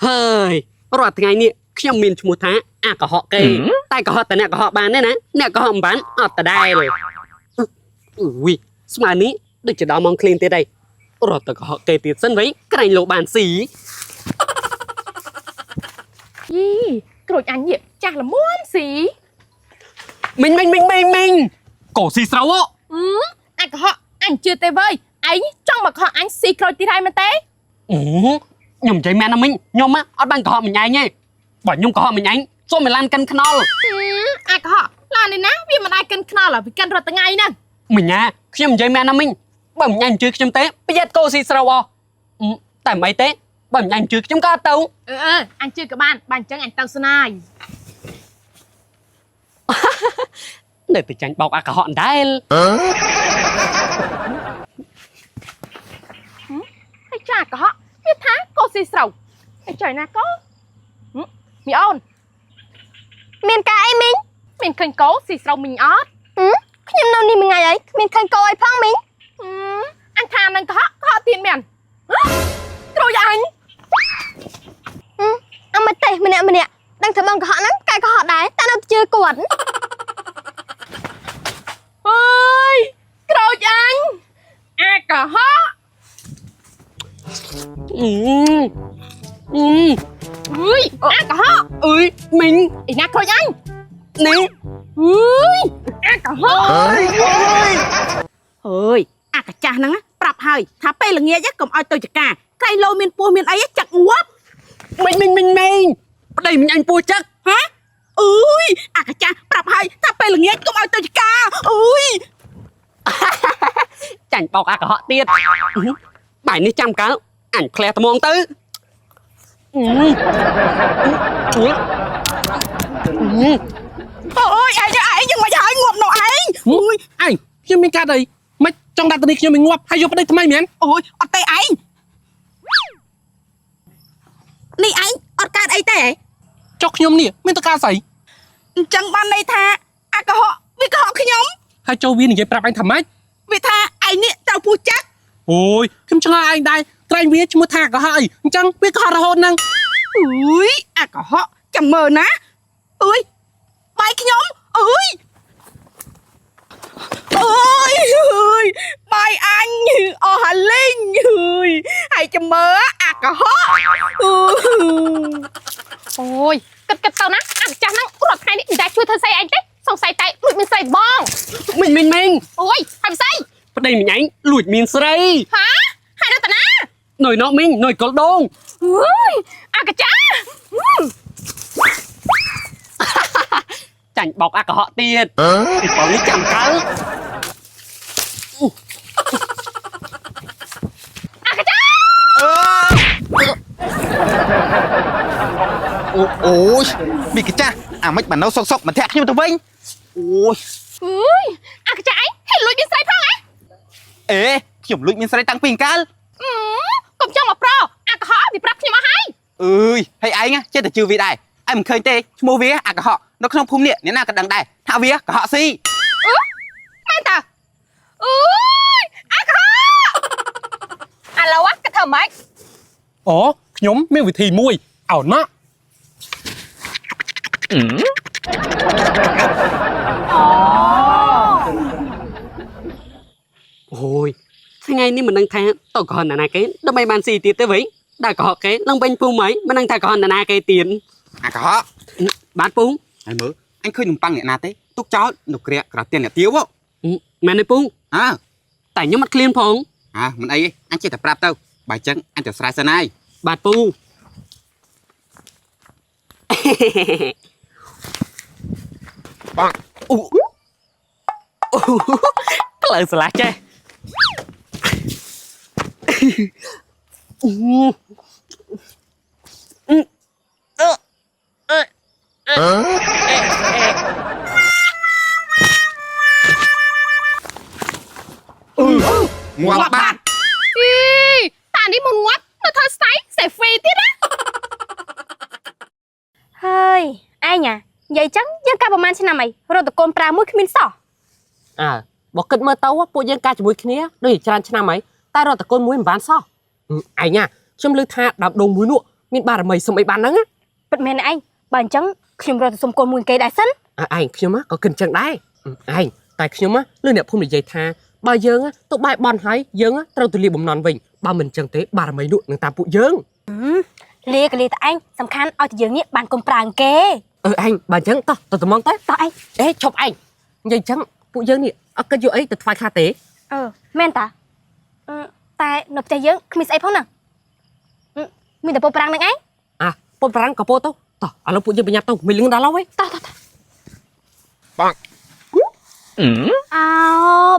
ហើយរាល់ថ្ងៃនេះខ្ញុំមានឈ្មោះថាអាកុហកគេតែកុហកតែអ្នកកុហកបានទេណាអ្នកកុហកមិនបានអត់ដដែលអុយស្មើនេះដូចជាដល់ម៉ោងឃ្លៀងទៀតហើយរត់ទៅកុហកគេទៀតសិនវិញក្រែងលោកបានស៊ី យីក្រូចអញនេះចាស់ល្មមស៊ី មីងមីងមីងមីងមីងកោស៊ីស្រូវហ៎ អឺអាកុហកអញជឿទេវើយឯងចង់មកកុហកអញស៊ីក្រូចទៀតហើយមែនទេ អូខ្ញុំនិយាយមែនណាមីងខ្ញុំអត់បានកុហកមីងឯងទេបើខ្ញុំកុហកមីងឯងសូមឲ្យឡានកិនខ្នល់ អឺអាកុហកឡាននេះណាវាមិនអាចកិនខ្នល់វាកិនរត់ថ្ងៃហ្នឹង មីងណាខ្ញុំនិយាយមែនណាមីងបើមីងឯងមិនជឿខ្ញុំទេប្រយ័ត្នកោស៊ីស្រូវអស់អឺតែមិនអីទេបើមីងឯងមិនជឿខ្ញុំក៏អត់ទៅ អឺអឺអញជឿក៏បានបើអញ្ចឹងអញទៅស្នាយ នៅតែចាញ់បោកអាកុហកអណ្ដែល ហើយចាកុហកវាថាកោស៊ីស្រូវហើយចុយណាកោហឹមមីអូន មានការអីមីង មានឃើញកោស៊ីស្រូវមីងអត់ ហឹមខ្ញុំនៅនេះមួយថ្ងៃហើយគ្មានឃើញកោអីផងមីង ហឹមអញថានឹងកុហកកុហកទៀតមែនហ៎ក្រូចអញ ហឹមអមទេម្នាក់ម្នាក់ដឹងថាបងកុហកហ្នឹងកែកុហកដែរតែនៅតែជឿគាត់ អើយក្រូចអញអាកុហក អឺអឺ អើយអាកុហក អើយមីង ឯណាក្រូចអញ នេះ អើយអាកុហក អើយអាកាចាស់ហ្នឹងណាប្រាប់ហើយថាពេលល្ងាចកុំឲ្យទៅចកាក្រែងលោមានពោះមានអីចឹកងាប់ មីងមីងមីងមីងប្តីមីងអញពោះចឹក ហ៎អើយអាកាចាស់ប្រាប់ហើយថាពេលល្ងាចកុំឲ្យទៅចកាអើយ ចាញ់បោកអាកុហកទៀតបាយនេះចាំកាលអញផ្លែត្មងទៅអឺអឺ អូយឯងឯងយ៉ាងមិនហើយងាប់នៅឯង អូយឯងខ្ញុំមានកាត់អីមិនចង់ដាក់តនេះខ្ញុំឲ្យងាប់ហើយយកប្តីថ្មីមែន អូយអត់ទេឯងនេះឯងអត់កើតអីទេ ចុះខ្ញុំនេះមានតកាស្អី អញ្ចឹងបានន័យថាអាកុហកវាកុហកខ្ញុំ ហើយចូលវានិយាយប្រាប់ឯងថាម៉េច វាថាឯងនេះត្រូវពោះចឹក អូយខ្ញុំឆ្ងល់ឯងដែរត្រែងវាឈ្មោះថាកុហកអីអញ្ចឹងវាកុហករហូតហ្នឹង អើយអាកុហកចាំមើលណាអើយបាយខ្ញុំអើយអើយអើយបាយអញអស់ហាលីងអើយហើយចាំមើលអាកុហកអឺ អូយគិតគិតទៅណាអាម្ចាស់ហ្នឹងរាល់ថ្ងៃនេះមិនដែលជួយធ្វើស្អីឯងទេសង្ស័យតែលួចមានស្រីបង មីងមីងមីង អូយហើយស្អី ប្តីមីងឯងលួចមានស្រី ហាហើយនៅតាណា ណយណោមីងណយកុលដង អើយអាកាចាស់ហឹម ចាញ់បោកអាកុហកទៀតពីបងនេះចាំកាល អាកាចាស់ អូអូយមីកាចាស់អាមិនបាននៅសុកសុកមកធាក់ខ្ញុំទៅវិញអូយ អើយអាកាចាស់ឯងហើយលួចមានស្រីផងហ៎ អេខ្ញុំលួចមានស្រីតាំងពីអង្កាល អឺកុំចង់មកប្រអាកុហកវាប្រាប់ខ្ញុំអស់ហើយ អើយហើយឯងណាចេះតែជឿវាដែរឯងមិនឃើញទេឈ្មោះវាអាកុហកនៅក្នុងភូមិនេះអ្នកណាក៏ដឹងដែរថាវាកុហកស៊ី អឺមែនតាអើយអាកុហកឥឡូវគិតធ្វើម៉េច អូខ្ញុំមានវិធីមួយអោនមក អូយថ្ងៃនេះមិនដឹងថាតើកុហកណាណាគេដើម្បីបានស៊ីទៀតទេវិញដល់កុហកគេនឹងវិញភូមិហើយមិនដឹងថាកុហកណាណាគេទៀត អាកុហក បាទពូ ហើយមើលអញឃើញនំប៉័ងអ្នកណាទេទុកចោលនៅក្រាកក្រៅផ្ទះអ្នកទាវហ៎ មែនទេពូ អើ តែខ្ញុំអត់ឃ្លានផង អើមិនអីទេអញចេះតែប្រាប់ទៅបើអញ្ចឹងអញទៅស្រែសិនហើយ បាទពូ បង អូអូផ្លូវស្លាស់ចេះអូ ងាប់បាត់ អីតានេះមុនងាប់នៅធ្វើស្តៃសេហ្វីទៀតណា ហើយឯងអានិយាយចឹងយើងកាប់ប្រហែលឆ្នាំអីរត់តកូនប្រាមួយគ្មានសោះ អើបើគិតមើលទៅពួកយើងការជាមួយគ្នាដូចជាច្រើនឆ្នាំហើយតែរត់តកូនមួយមិនបានសោះឯងណាខ្ញុំឮថាដើមដូងមួយនោះ មានបារមីសុំអីបានហ្នឹងណា ពិតមែនឯងបើអញ្ចឹងខ្ញុំរត់ទៅសុំកូនមួយគេដែរសិន អើឯងខ្ញុំក៏គិតអញ្ចឹងដែរឯងតែខ្ញុំលឺអ្នកភូមិនិយាយថាបើយើងទៅបែបបន់ហើយយើងត្រូវទៅលាបំណន់វិញបើមិនអញ្ចឹងទេបារមីនោះនឹងតាមពួកយើង លាក៏លាតែឯងសំខាន់ឲ្យតែយើងនេះបានកុំប្រាងគេ អឺឯងបើអញ្ចឹងតោះទៅត្មងទៅ តោះឯង អេឈប់ឯងនិយាយអញ្ចឹងពួកយើងនេះអត់គិតយកអីទៅថ្វាយខ្លះទេ អឺមែនតាអឺតែនៅផ្ទះយើងគ្មានស្អីផងណាអឺមានតែពោប្រាំងនឹងឯង អាពុតប្រាំងក៏ពោតទៅតោះឥឡូវពួកយើងប្រញាប់ទៅមិនលឿនដល់ហើយ តោះតោះតោះអោ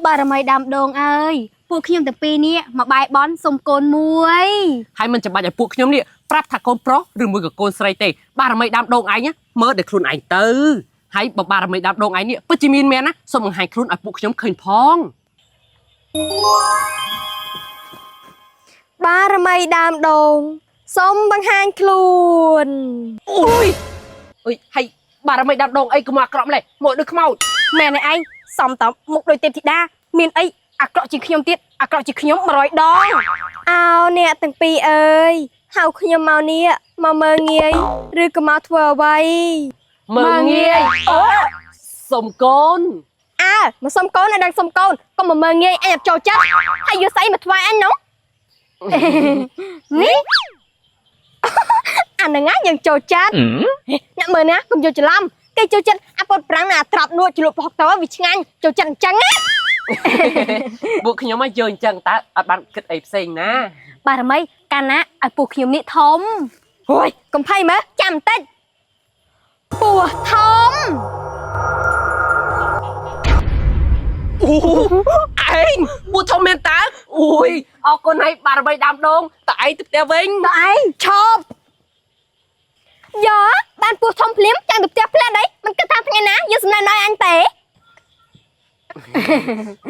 បារមីដើមដូងអើយពួកខ្ញុំទាំងពីរនេះមកបាយបន់សុំកូនមួយ ហើយមិនចាំបាច់ឲ្យពួកខ្ញុំនេះប្រាប់ថាកូនប្រុសឬមួយក៏កូនស្រីទេបារមីដើមដូងឯងណាមើលតែខ្លួនឯងទៅហើយបើបារមីដើមដូងឯងនេះពិតជាមានមែនណាសូមបង្ហាញខ្លួនឲ្យពួកខ្ញុំឃើញផង បារមីដើមដូងសូមបង្ហាញខ្លួន អូយអុយហើយបារមីដើមដូងអីក៏មកអាក្រក់ម្លេះមកដូចខ្មោច មែនឯងសំតមុខដូចទេពធីតាមានអីអាក្រក់ជាងខ្ញុំទៀតអាក្រក់ជាងខ្ញុំ100ដង អោអ្នកទាំងពីរអើយហៅខ្ញុំមកនេះមកមើងងាយឬក៏មកធ្វើអ្វី មើងងាយអូសុំកូន អើមកសុំកូនឲ្យដឹងសុំកូនកុំមកមើងងាយអញអត់ចូលចិត្តហើយយកស្អីមកថ្វាយអញនោះ នេះ អាហ្នឹងណាយើងចូលចិត្តអ្នកមើលណាកុំយកច្រឡំគេចូលចិត្តអាពតប្រាំងណាអាត្រប់នួចជ្លក់ប្រហុកទៅវាឆ្ងាញ់ចូលចិត្តអញ្ចឹងណា ពួកខ្ញុំមកយកអញ្ចឹងតើអត់បានគិតអីផ្សេងណា បារមីកាលណាឲ្យពួកខ្ញុំនេះធំហួយកុំភ័យមើលចាំបន្តិចពោះធំ អូឯងពួកធំមែនតើអូយអរគុណឲ្យបារមីដើមដូងតើឯងទៅផ្ទះវិញ តើឯងឈប់យ៉ាបានពោះធំភ្លាមចាំទៅផ្ទះផ្លែតអីមិនគិតថាថ្ងៃណាយកសំណែនឲ្យអញទេ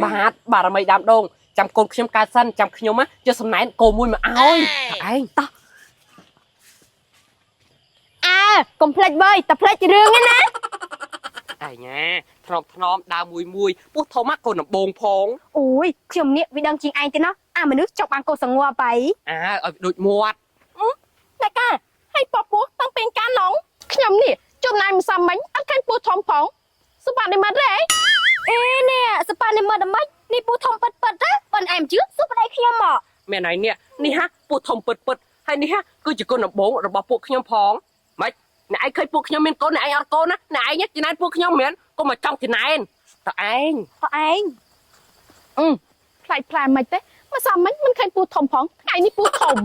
បាទបារមីដើមដូងចាំកូនខ្ញុំកើតសិនចាំខ្ញុំណាយកសំណែនគោមួយមកឲ្យតើឯងតោះ អើកុំភ្លេចវើយតែភ្លេចរឿងឯណា ឯងណាថ្នមថ្នមដើមមួយមួយពោះធំណាកូនដំបងផង អូយខ្ញុំនេះវាដឹងជាងឯងទេណោះអាមនុស្សចង់បានកូនសងប់បៃ អើឲ្យដូចមាត់ តែកាហើយពពោះតាំងពីកាលឡងខ្ញុំនេះចំណាយមិនសមមិញអត់ឃើញពោះធំផងសុបាត់នេះមកទេ អេនេះសប៉ានេះមើលដល់ម៉េចនេះពូធំពិតពិតណាប៉ុនឯងមិនជឿសួរប្តីខ្ញុំមក មែនហើយនេះនេះហាពោះធំពិតពិតហើយនេះហាគឺជាកូនដំបងរបស់ពួកខ្ញុំផងម៉េចអ្នកឯងឃើញពួកខ្ញុំមានកូនអ្នកឯងអត់កូនណាអ្នកឯងចំណែនពួកខ្ញុំមែនកុំមកចង់ចំណែនតើឯង តើឯង ផ្លែផ្លែមិនទេមិនសមមិញមិនឃើញពោះធំផងថ្ងៃនេះពោះធំ